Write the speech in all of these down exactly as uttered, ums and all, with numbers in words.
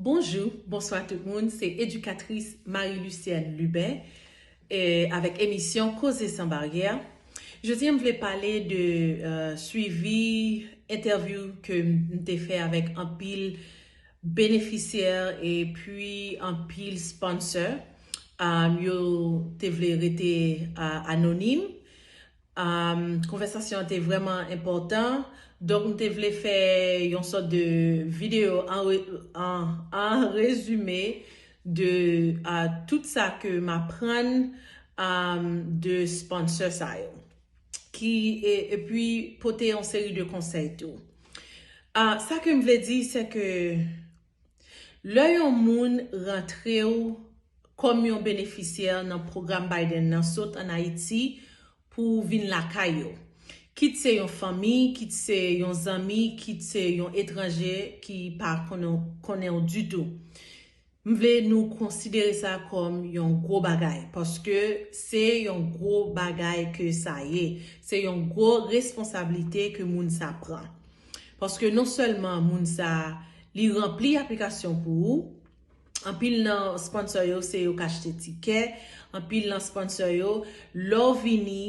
Bonjou, bonswa tout moun, se edikatris Marie Lucienne Lubin, e avèk emisyon Koze San Baryè. Jodi a, m vle pale de, euh, swivi entèvyou ke m te fè avèk anpil benefisyè epi anpil sponsor. Um, yo te vle rete, uh, anonim. Um, konvèsasyon an te vrèman enpòtan. Donk, m te vle fè yon sòt de videyo an, re- an, an rezime de, uh, tout sa ke m aprann, um, de sponsor sa yo. Ki, e, epi pote yon seri de konsèy tou. Uh, sa ke m vle di, se ke lè yon moun rantre w kòm yon benefisyè nan pwogram Biden nan, sot ann Ayiti pou w vin lakay yo. Kit se yon fanmi, kit se yon zanmi, kit se yon etranje ki pa konnen, konnen w ditou. M vle nou konsidere sa kòm yon gwo bagay, paske se yon gwo bagay ke sa ye. Se yon gwo responsablite ke moun sa pran. Paske non sèlman moun sa, li ranpli aplikasyon pou ou, anpil nan sponsor yo, se yo k achte tikè, anpil nan sponsor yo, lè w vini,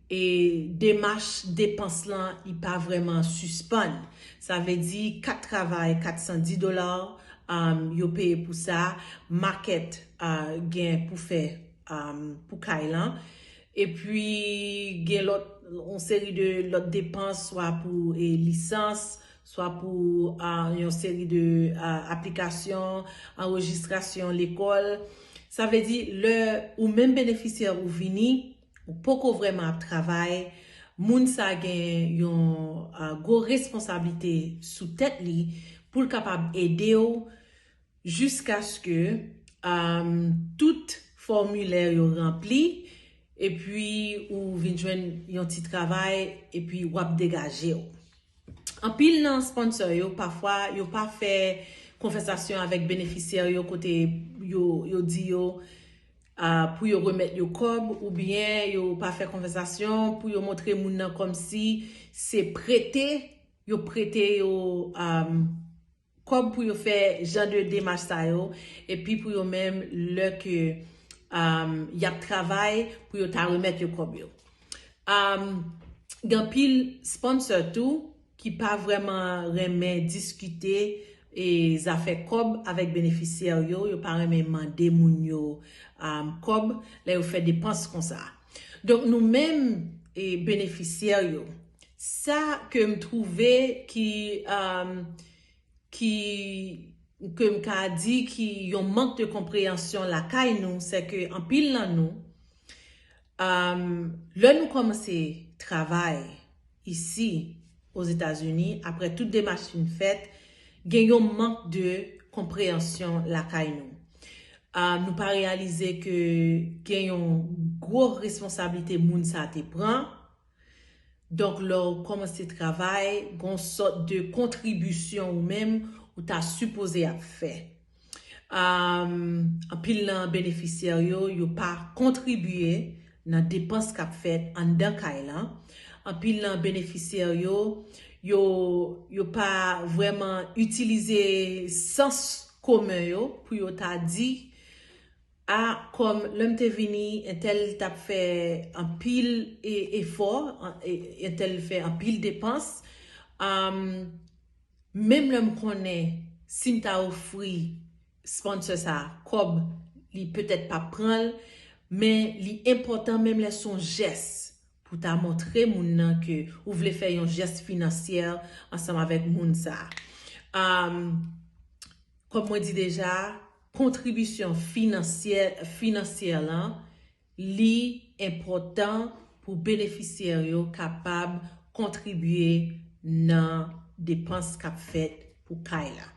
e demach depans lan, li pa vrèman sispann. Sa vle di, kat travay, kat san dis dola, um, yo peye pou sa, makèt, uh, gen pou fè, um, pou kay lan. Epi, gen lòt, yon seri de lòt depans, swa pou, e, lisans, swa pou, uh, yon seri de, uh, aplikasyon, anrejistrasyon lekòl. Sa vle di, lè ou menm benefisyè ou vini, ou poko vrèman ap travay, moun sa gen yon, uh, gwo responsablite sou tèt li pou l kapab ede w jiskaske, um, tout fòmilè yo ranpli, epi ou vin jwenn yon ti travay, epi w ap degaje w. Anpil nan sponsor yo, pafwa, yo pa fè konvèsasyon avèk benefisyè yo kote yo, yo di yo, ah, pou yo remèt yo kòb, oubyen yo pa fè konvèsasyon pou yo montre moun nan kòmsi se prete, yo prete yo, um, kòb pou yo fè jan de demach sa yo, epi pou yo menm, lè ke, um, y ap travay, pou yo ta remèt yo kòb yo. Um, gen anpil sponsor tou ki pa vrèman renmen diskite e zafè kòb avèk benefisyè yo, yo pa renmen mande moun yo, um, kòb lè yo fè depans konsa. Donk, nou menm, e benefisyè yo, sa ke m twouve ki, um, ki, ke m ka di ki yon mank de konpreyansyon lakay nou, se ke anpil nan nou, um, lè nou kòmanse travay isi, Ozetazini, apre tout demach fin fèt, gen yon mank de konpreyansyon lakay nou. Um, nou pa reyalize ke gen yon gwo responsablite moun sa te pran. Donk, lè w kòmanse travay, gen yon sòt de kontribisyon ou menm ou ta sipoze ap fè. Um, anpil nan benefisyè yo, yo pa kontribye nan depans k ap fèt anndan kay lan. Anpil nan benefisyè yo, yo, yo pa vrèman itilize sans komen yo pou yo ta di, a, kòm lè m te vini, entèl t ap fè anpil e- efò, an- e- entèl fè anpil depans. Um, menm lè m konnen si m ta ofri sponsor sa kòb, li petèt p ap pran l, men li enpòtan menm lè se yon jès pou ta montre moun nan ke ou vle fè yon jès finansyè ansanm avèk moun sa. Um, kòm mwen di deja, kontribisyon finansyè, finansyè lan, li enpòtan pou benefisyè yo kapab kontribye nan depans k ap fèt pou kay la.